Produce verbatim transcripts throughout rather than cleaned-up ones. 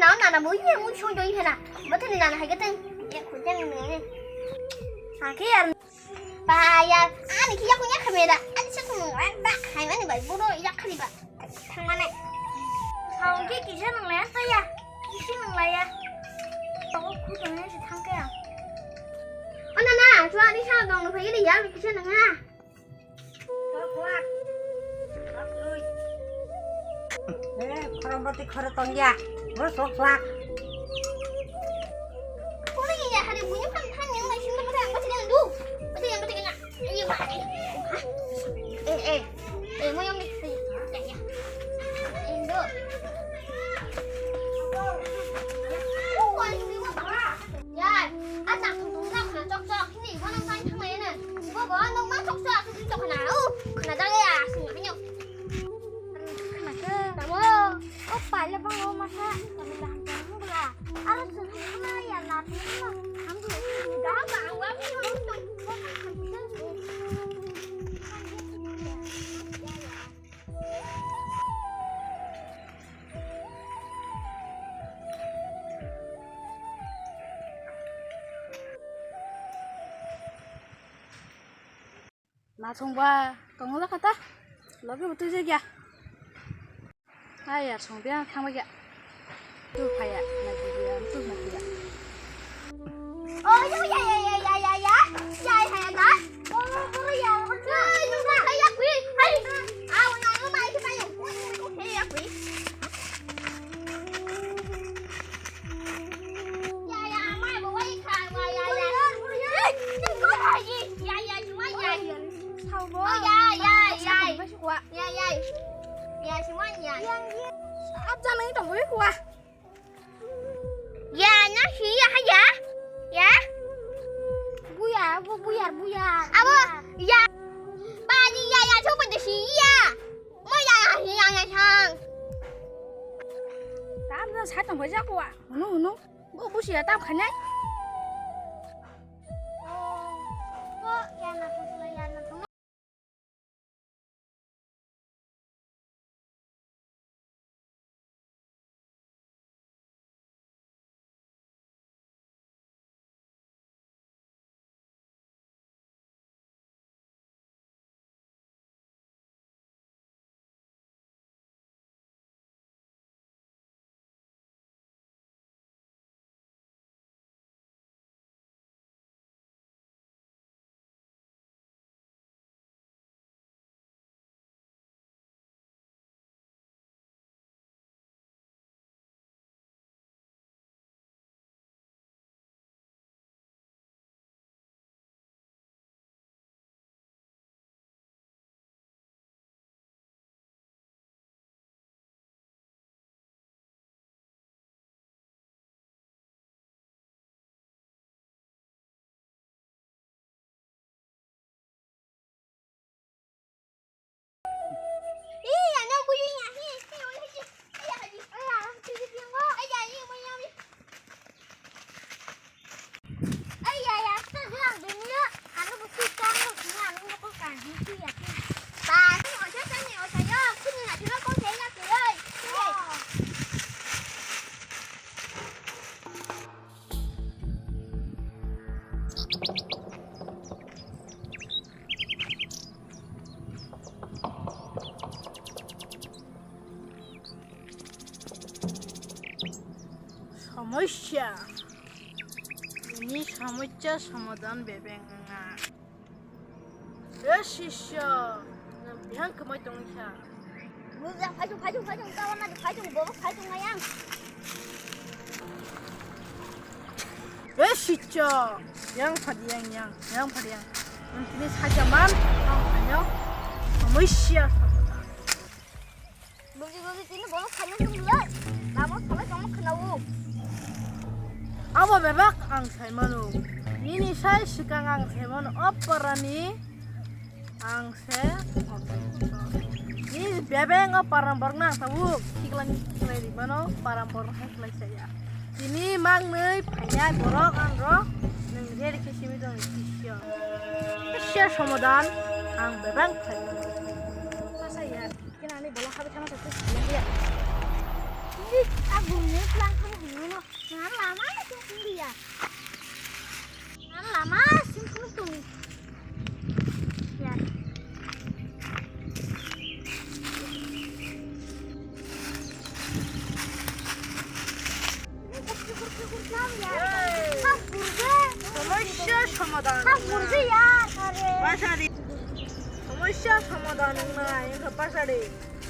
Ang nana bo iya mui song joi hena. Bote ni nana hai kete. Ya khujang ni. Sakhe ya. Ba ya, ani ki ya kunya kamera. Ani sa tung ba hai mani bai buro ya khali ba. Thang mane. Hao ki kisa nang laya saya. Kisi nang laya. Aku khujang ni si thang kaya. O nana, chua ni sa dong no phai ni ya kisa nang ha. Eh, khorang bati khoro tongya. Bro, sok sak. Kore ya, hari punya kan, kan yang masih nang ada, masih nang du. Masih nang, masih nang. Ayo, ba. Eh, eh. Eh, mau yang ni. Ya, ya. Eh, du. Oh, wah, ini mah. Yai, a chak thwng thwng jak khna chok chok hwnwi bo nang tang thang lai no. Bo bo nang ma chok chok thwng thwng chok khna. O khna jak ya sing ya. Khna khe. Tamo. O pai le bang o ma sa. Tamo dah tamo bla. Aro thwng thwng ma ya na thwng ma. Thang bla. Ga ba wa mi ho tong. Nathong ba tongla kata. Loge bo twijak ya. Ai ya, song biya thangba ya. Tu phaya, na biya, tu na biya. Oh, ya, ya, ya. Ya, ya, ya, ya. Ya, ya, ya. Oh, oh, ya. Ai, nung sa ya kui. Ai. Au, na, nung mai ki mai. Ya, ya, kui. Ya, ya, mai bo wai kha, wa, ya, ya. Ya, ya, ya, ya. Sao bo. Oh, ya, ya, ya. Ya, ya. Ya, si wa, ya. Yang, yang. Ap jana ni tong bo kwa. Ya, na si ya, ha, ya? Ya? Buya, bu, buyar, buyar. Abo, ya. Bani ya, ya, coba de si ya. Mo ya, ya, ya, ya, sang. Tam na sa tong bo ja kwa. Hunu, hunu. Bu, bu si ya tam khanai. Oh, ya na, ya na. Somosya. Ini somosya somadhan bebeng wngna. E sisya, nwng bihang kwmai tongkha. Nujak, phaichung, phaichung, phaichung, kawan na phaichung, bobo phaichung ayang. E sisya, yang phadi yang, yang, yang phadi yang. Nwng tini saja man, ang phano, somosya somadhan. Buji buji tini bono khaina tong lai. Lama salai tongma khwnao. Abo bebak ang sai mano. Nini sai sikang ang sai mano. O parani ang se. Ni bebeng o param borok nang tabuk. Khiklani khiklai ri mano. Param borok hai khlai saya. Tini mangnwi phainai borok ang rok. Nwng reri khe simi tong sisya. Sisya somadan ang bebak khlai mano. Sasa ya. Kena ani bola habi thangma sasa sisya ya. Ini aku ni pelang kamu. Nang lama sing sing dia. Nang lama sing sing tung. Ya. Somosya somadan. Somosya somadan wngnai wngkha bwsadi.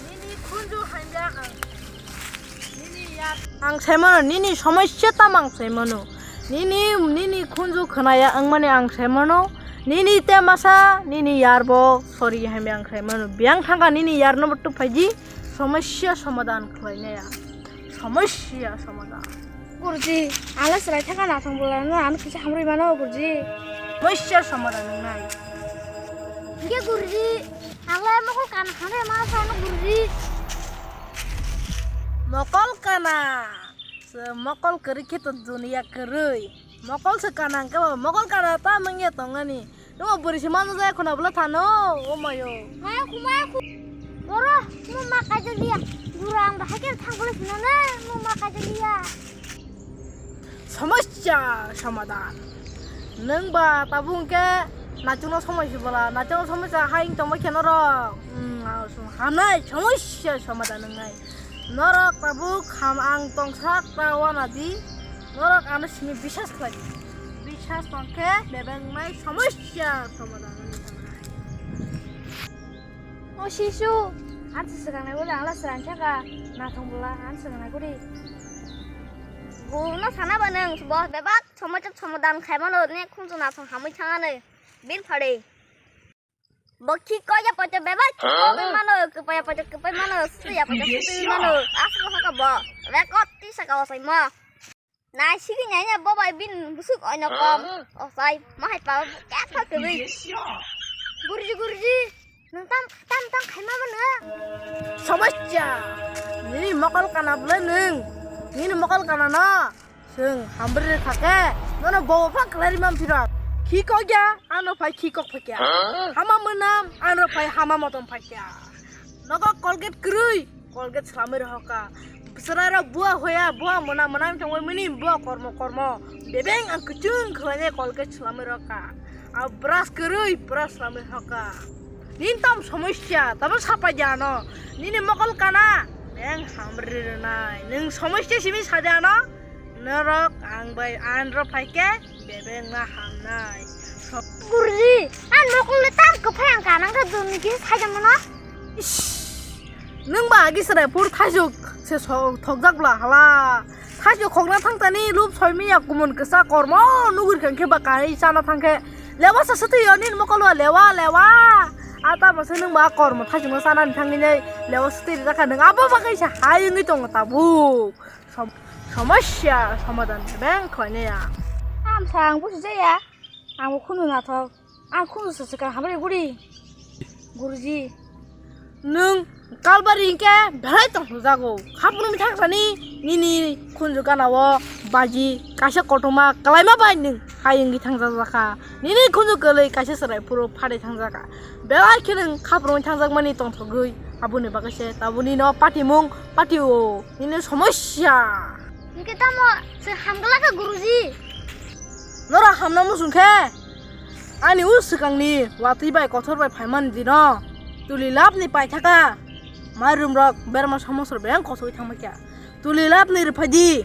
Nini khunju hamya ang. Nini yar. Ang saimano, nini somosya tamo ang saimano. Nini, nini khunju khwnaya wngmani ang saimano. Nini te masa, nini yar bo sori hamya ang saimano. Biyang thangkha nini yar no bo tuphaidi. Somosya somadan khlainaya. Somosya somadan. Guruji, ang le chwrai thangkha nathang bwla no ano kisa hamrwi mano guruji. Somosya somadan wngnai. Hingke guruji, ang le mokol kana hamrwi mano sano guruji. Mokol kana. Se mokol kwrwi khe to duniya kwrwi. Mokol se kana hingke bo mokol kana ta mangya tongani. Nungbo bwrwi se mano jaya khuna bwla thano, o mayo. Maya khu, maya khu. Boro, mo ma kaijak liya. Bura ang bahai khe thang bwla sinane, mo ma kaijak liya. Somosya somadan. Nwng ba tabuk hwnkhe nachungno somosya bwla, nachungno somosya hai wng tongma khe norok. Hmm, hamnai somosya somadan wngnai. Norok tabuk ham ang tongsak ta wana di. Norok ano simi bisas khlai di. Bisas tongkhe bebeng nai somosya somadan wngwi thangnai. O sisu, ang se swkangnai bole ang la swrang saka nathong bwla ang swkangnai kuri. Gurno sana ba nwng bo bebak somosya somadan khaimano ne khunju nathong hamwi thangani bil phari. Bo khi kok ya poto bebak khi kok mano, kwpai ya poto kwpai mano, sutu ya poto sutu mano. Aswk haka bo. Rekot ti saka wasai ma. Nai sigi nai ya bo bai bin busuk oino kom. Osai ma hai pa kya kha kwrwi. Guruji, guruji. Nung tam, tam, tam khai ma mano. Somosya. Nini mokol kana bole nung. Nini mokol kana no. Chwng hambrwi rwkha khe, nono bobo phang khlai rwmani phirok. Khi kok ya, ano phai khi kok phai kya. Hama mwnam, ano phai hama motom phai kya. Nogo Colgate kwrwi, Colgate swlamwi rwkha. Bwswrai rok bua hoya, bua mwnam, mwnam tongwi mini bua kormo, kormo. Bebeng ang kwchwng khlainai Colgate swlamwi rwkha. A brush kwrwi, brush swlamwi rwkha. Nini tam somosya, tamo sapai di ano. Nini mokol kana, beng hamri rwnai. Nwng somosya simi sa di ano. Norok ang bai anro phaikhe bebengma hamnai. Guruji, ang mokol le tam kwphai ang kanang kha dun ni kisa saijak mano. Ish, nwng ba agi serai phur thaisuk se so-, thokjak bla hala. Thaisuk khokna thang tani lup soi miya kumun kisa kormo nugui khe ba kai chana thang khe lewa sa swtwi yo nini mokol o lewa lewa. Ata bo se nwng ba kormo thaisuk no chanani thangwi nai lewa swtwi rijak kha nwng abo bagwi se hai wngwi tongo tabuk. Som-, somosya somadan beng khlainaya. Tamsa ang busi jaya. Ang bo khunu nathok. Ang khunu se swkang hamri guri. Guruji. Nwng kalbari hinkhe belai tongthokjago. Khapung mi thangsani nini khunju gana o baji kaisa kotorma kwlaima bai nwng hai wngwi thangjajakha. Nini khunju kwlwi kaisa chwrai phuru pharwi thangjakha. Belai khe nwng khapung mi thangjakmani tongthogwi aboni bagwi se tabuni no patimung patio. Nini somosya. Hingke tamo se hamgala kha guruji. Nora hamna muchung khe ani u swkangni watwi bai kothor bai phaimani dino tuli labni paithaka mairum rok berma somosor beng kosoi thangma kya. Tuli labni rwphai di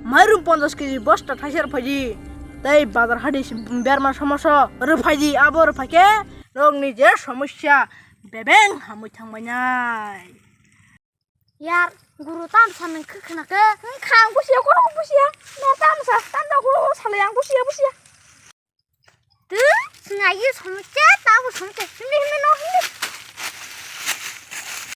mairum ponchash kg bosta thaisa rwphai di tei bazar hadi berma somoso rwphai di abo rwphai khe nokni je somosya bebeng hamwi thangbainai. Yar, guru tam sa nang khe khna khe. Wng kha ang busia, kono busia. No tam sa, tam da guru salai ang busia, busia. Tu, swnai ye somche, ta bu somche.